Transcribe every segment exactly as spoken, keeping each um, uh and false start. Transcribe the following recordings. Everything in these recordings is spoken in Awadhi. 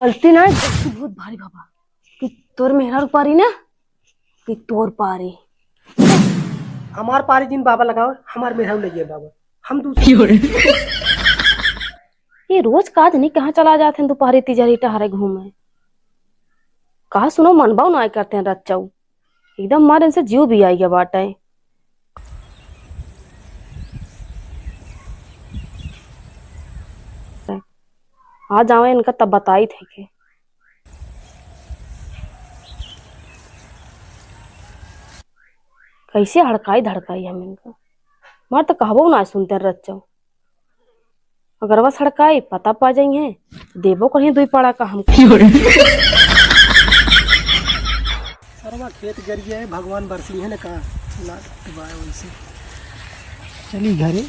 गलती ना, गलती बहुत भारी बाबा। कि तोर मेहरारू पारी ना, कि तोर पारी। हमार पारी जिन बाबा लगाओ, हमार मेहरारू लगिए बाबा। हम दूसरे ये रोज का आदमी कहाँ चला जात हैं दोपहरी तिजहरी टहरे घूमे? कहा सुनो, मनबाऊ ना करते हैं रच्चऊ। एकदम मारे इनसे जीव भी आई गया बाटे। आ जावे इनका तब बताई थे के कैसे हड़काई धड़काई हम इनका। मार तो कहबो ना सुनते रच्चो। अगर बस हड़काई पता पा जाई है, देबो कहीं दुई पड़ा का हमको। सरवा खेत गरिया है, भगवान बरसी है ना का, लागत बा वैसे। चली घरे।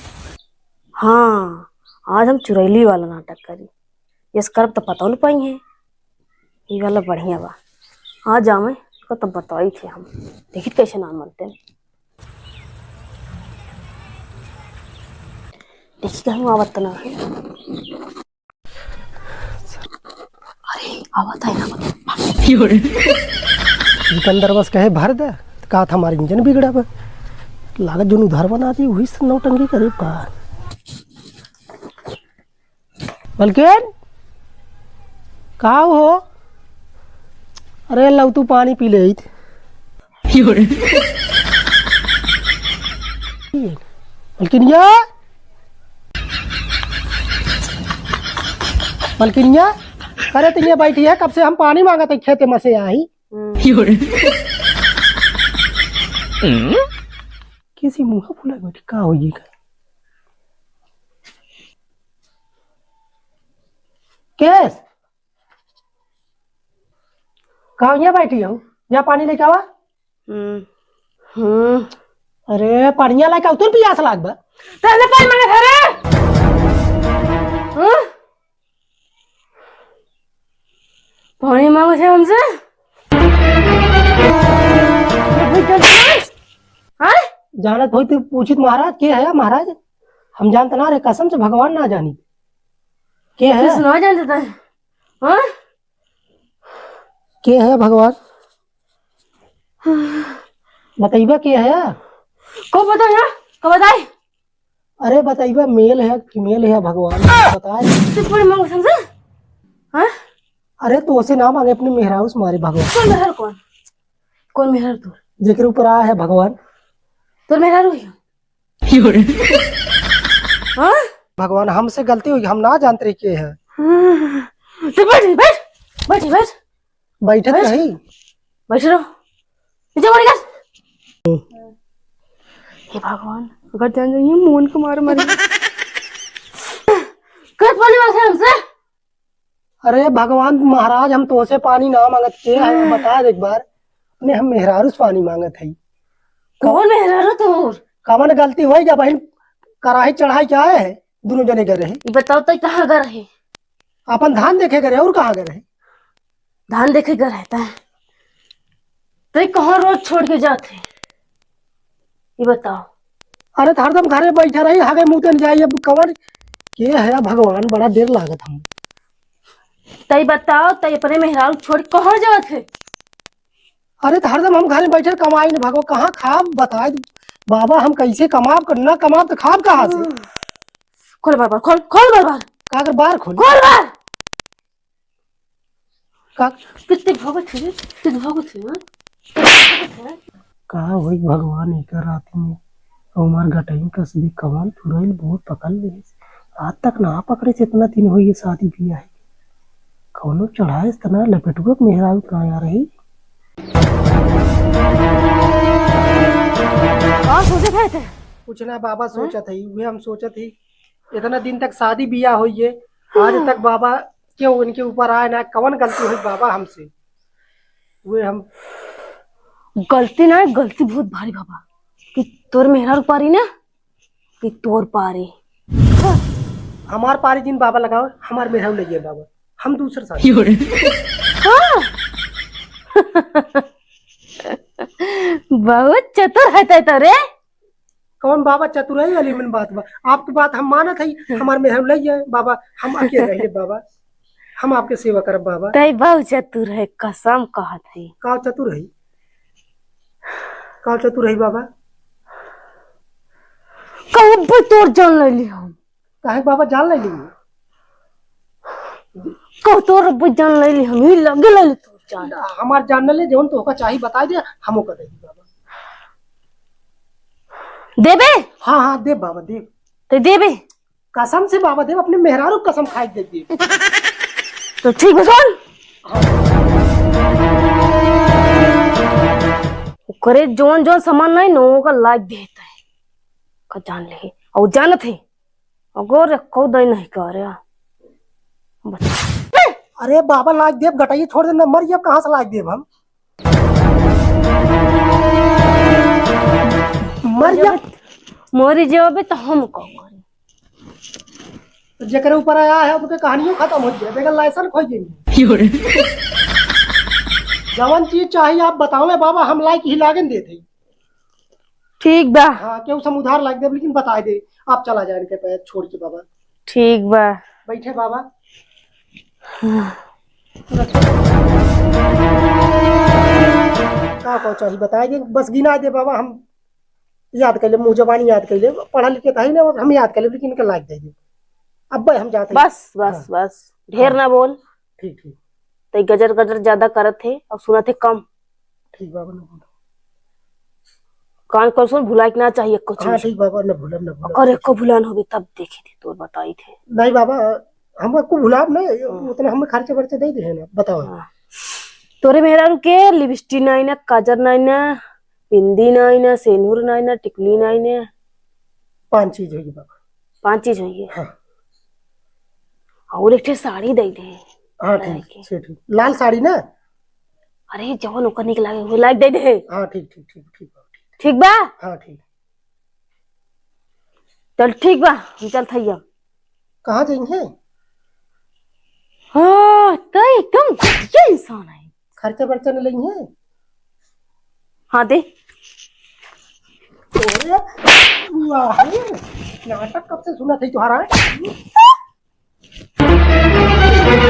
हाँ, आज हम चुरैली वाला नाटक करी। यस करब तो पता न पाई है। ये वाला बढ़िया बा। आ जावे, को तो बताई थे हम। देखी कैसे ना मनते हैं। देखी कहूँ आवत तो ना है। अरे, आवत है, आवत है। सिकंदर बस कहे भर दे, तो कहा था हमार इंजन बिगड़ा बा। लागत जोन उधार बना दी, वही से नौटंकी करे का। मलकिन, का हो? अरे लव तू पानी पी ले। मलकिनिया, मलकिनिया, अरे तू ये बैठी है, कब से हम पानी मांगत है खेते में से आई। कैसी मुँह फुला बैठी, का हो ये का? केस? का यहाँ बैठी हो? जा पानी लेके आवा। हम्म, हम्म। अरे, पानिया लेके आवा, तू पियास लाग बा। तैने पानी मांगे था रे? हाँ? पानी मांगे थे हमसे? हाँ? जानत होई तो पूछित महाराज, के है महाराज? हम जानत ना रहे, कसम से भगवान ना जानी। के है? कुछ ना जानत है। हाँ? के है भगवान? बतइबा के है? को बताई, हाँ? को बताई? अरे बतइबा, male है, female है भगवान? बताए। तू पूरी मांगो समझा? हाँ? अरे तो उसे ना मांगे, अपने मेहरारू से मारे भगवान। कौन मेहर कौन? कौन मेहर तू? जेकर ऊपर आया है भगवान। तोर मेहरारू है? हाँ? भगवान, हमसे गलती हुई, हम ना जानते रहे के है। हाँ। तो बैठ, बैठ, बैठ, बैठ। बैठत बैठ। नहीं। बैठ रहो। नीचे मुड़ कर। हे भगवान, अगर जान जाइए, मोहन को मार मार। कट वाली बात है हमसे। अरे भगवान महाराज, हम तोसे पानी ना मांगत के, हम बता दे एक बार, अपने हम मेहरारू से पानी मांगत हई। कौन मेहरारू तोर? कवन गलती होई जब बहिन कराही चढ़ाई के आए है, दोनों जने गए रहे। ई बताओ तो कहाँ गए रहे? अपन धान देखे गए रहे, और कहाँ गए रहे? धान देखे गए रहता है, तो ये कहाँ रोज छोड़ के जात है? ये बताओ। अरे तो हरदम घरे बैठे रही, हगे मुते न जाई, अब कवन के है भगवान, बड़ा देर लागत हम। तई बताओ, तई अपने मेहरारू छोड़ कहाँ जात है? अरे तो हरदम हम घरे बैठे कमाई न भगवान, कहाँ खाब बताए बाबा, हम कैसे कमाब, कर ना कमाब तो खाब कहाँ से? खोल बार बार, खोल, खोल बार बार। का कर बार खोल? खोल बार। का? कितने भगत है, कितने भगत है, हाँ? का होई भगवान, एक रात में हमार गटई कस भी कवन चुड़ैल बहुत पकड़ ले। आज तक ना पकड़े से इतना दिन होई ये शादी बियाह है। कौनो चढ़ाए से तना लपेटुआ के मेहरारू ना आ रही। का सोचत है ते? कुछ ना बाबा, हाँ? सोचत है, उहे हम सोचत ही। इतना दिन तक शादी बियाह होई है, आज तक बाबा क्यों इनके ऊपर आए ना, कवन गलती हुई बाबा हमसे? वे हम गलती ना, गलती बहुत भारी बाबा, कि तोर मेहरारू पारी ना, कि तोर पारी। हमार पारी जिन बाबा लगाओ, हमार मेहरारू लगिए बाबा, हम दूसर साथ। हाँ। बहुत चतुर है तै तो रे। कौन बाबा चतुराई वाली मन बात बा? आपकी बात हम मानत हई, हमार मेहरारू लई जाए बाबा, हम अकेले रह ले बाबा। हम आपके सेवा करब बाबा। तै बहुत चतुर है, कसम कहत है। का चतुर है? का चतुर है बाबा? कहबे तोर जान ले ली हम। काहे बाबा जान ले ली? कह तोर अब्बे जान ले ली हम, ही लगे ले ली तोर जान। हमार जान न ले, जौन तोहका चाही बताइ दे, हम ओका दे दी बाबा। देबे? हाँ, हाँ, देब बाबा, देब। तै देबे? कसम से बाबा देब, अपने मेहरारू कसम खाइ के देब। तो ठीक बा, सुन। ओकरे जौन जौन सामान नहीं न, ओका लाइ देत है। का जान ले, और जानत है, अगर एको दई नहीं करे। बता। अरे बाबा, लाइ देब, गटाइए छोड़ दे, न मर जाब, कहाँ से लाइ देब हम? मर जाब। मरी जाबे तो हम का करी? तो जेकरे ऊपर आया है, उनके कहानियों खत्म होइ जाए, बेगर लाइसेंस खोइ जाएंगे। जवन चीज चाही आप बतावे बाबा, हम लाइ के ही लागन देत है। ठीक बा। हाँ, केहू से हम उधार लाइ देब, लेकिन बताइ दे, आप चला जाए इनके पैर छोड़ के बाबा। ठीक बा। बैठे बाबा। हाँ। का का चाही बताइ दे, बस गिनाइ दे बाबा, हम याद कइ लेब, मुँह जबानी याद कइ लेब, पढ़ा लिखे त है ना, हम याद कइ लेब, लेकिन इनके लाइ दे दे। अब्बे हम जात है। बस, बस, हाँ। बस, ढेर हाँ। ना बोल। ठीक, ठीक। तै गजर गजर ज्यादा करत है और सुनत है कम। ठीक बाबा, ना बोलब। कान खोल सुन, भुलाए के ना चाहिए कुछ हाँ, भी। ठीक बाबा, ना भूलब, ना भूलब। अगर एको भुलान होबे तब देखे थे, तोर बताई थे। नहीं बाबा, हम एको भुलाब नहीं, हाँ। उतना हमें खर्चा बर्चा दे दे है ना, बताओ। हाँ। तोरे मेहरारू के लिपस्टिक नहीं ना, काजर नहीं ना, बिंदी नहीं ना, सेनुर नहीं ना, टिकली नहीं ना। पाँच चीज होगी बाबा। पाँच चीज होगी। हाँ। और एक ठे साड़ी दे दे। हाँ, लाए ठीक, के। ठीक, ठीक। लाल साड़ी ना? अरे, जवन ओकर निक लागे, वो लाइक दे दे। हाँ, ठीक, ठीक, ठीक, ठीक बा, ठीक। ठीक बा? हाँ, ठीक। चल, ठीक बा, हम चलत हई अब। कहाँ जाइहे? हाँ, तो एकदम घटिया इंसान है। खर्चा बर्चा न लेइहे? हाँ, दे। अरे, वाह, नाटक कब से सुनत है तुम्हारा?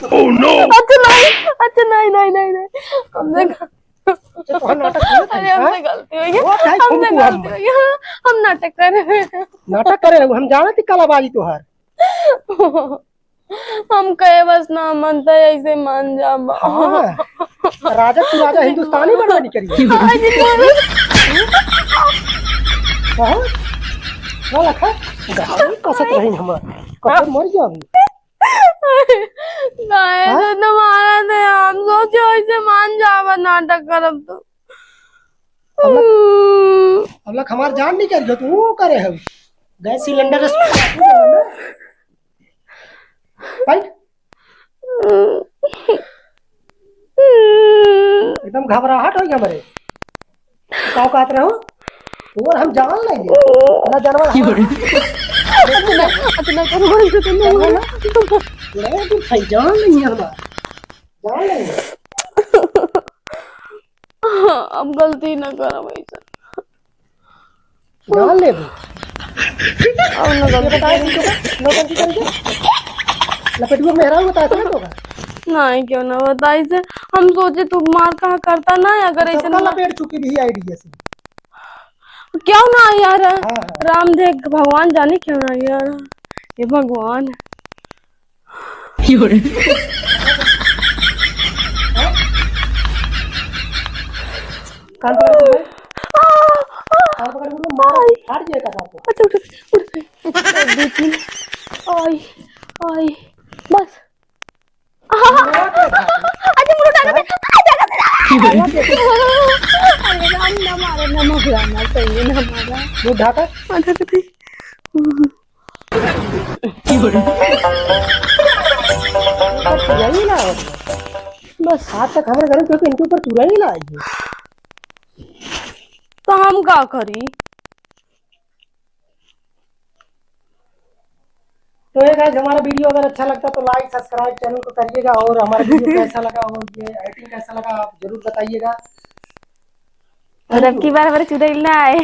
Oh no! अच्छा नहीं, अच्छा नहीं, नहीं, नहीं, नहीं। हमसे अच्छा, तोहर नाटक सुनत है, अरे, हमसे हाँ? गलती हो गई। वो काहे हमसे घूम के गलती हम? हो गई। हाँ, हम नाटक कर रहे हैं। नाटक करे रहो, हम जानत ही कलाबाजी तोहार। हम कहे बस ना मनता, ऐसे मान जा बा। हाँ, राजा तू राजा हिंदुस्तानी बनवा निकली। आज नहीं। हाँ? ना लखा, गाली कसत रही हमार। कब मर गया अभी? काहे हाँ? से तुम्हारा थे, हम सोचे ऐसे मान जावा नाटक करब तो। अब लग, अब लग हमार जान निकल गयो, तू करे है। गैस सिलेंडर से भाई। एकदम घबराहट हो गया मेरे। का कहत रहो? और हम जान लेंगे। ना जानवर हम अतना, अतना करो, अतना जानवर ना। नहीं, तू भाई जान लेंगे हमार। जान लेंगे। अब गलती ना करब ऐसा। जान ले तू। अब ना ये गलती बताए करब। तुमको, नौटंकी करके। लपेटुआ मेहरारू बताए थे ना तोका? नहीं, क्यों ना बताई से? हम सोचे तू मार कहाँ करता ना, अगर ऐसे सबका ना लपेट चुकी भी आइडिया से। क्यों ना यार? हाँ, हाँ। राम देख भगवान जाने क्यों ना यार। हे भगवान। कान पकड़ के बोल। कान पकड़ के बोल, मार, फाट जाएगा दांत। अच्छा, उठ, उठ। दो, तीन। आई, आई, बस। अच्छा, मुंह उठा के दे। अरे राम, ना मारा, ना मारा, ना सही, ना मारा। मुंह ढाका। अच्छा, अच्छा, ठीक। यही ना हो। बस आज तक हमारे घर में कोई इनके ऊपर चुरा ही ना आई है। तो हम का करी? तो ये guys, हमारा video अगर अच्छा लगता तो like, subscribe channel को करिएगा, और हमारा video कैसा लगा और ये editing कैसा लगा आप जरूर बताइएगा। और अब की बार हमारे चुड़ैल ना आए।